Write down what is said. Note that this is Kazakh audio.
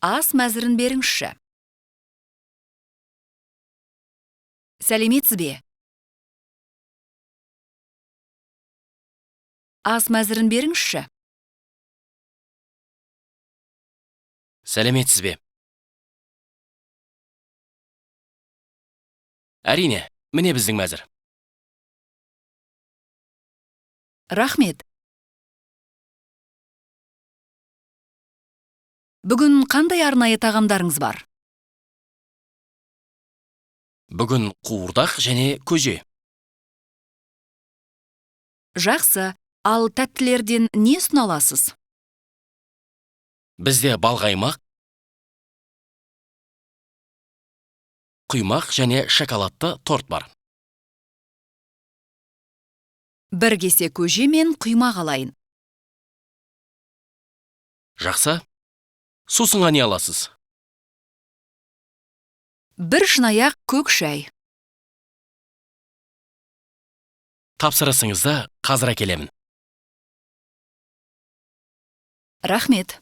Ас мәзірін беріңізші. Сәлеметсіз бе? Ас мәзірін беріңізші. Сәлеметсіз бе? Әрине, міне біздің мәзір. Рахмет. Бүгін қандай арнайы тағамдарыңыз бар? Бүгін қуырдақ және көже. Жақсы. Ал тәттілерден не ұсына аласыз? Бізде балқаймақ, құймақ және шоколадты торт бар. Бір кесе көже мен құймақ алайын. Жақсы. Сусынға не аласыз? Бір шынаяқ көк шай. Тапсырысыңызды қазір әкелемін. Рахмет.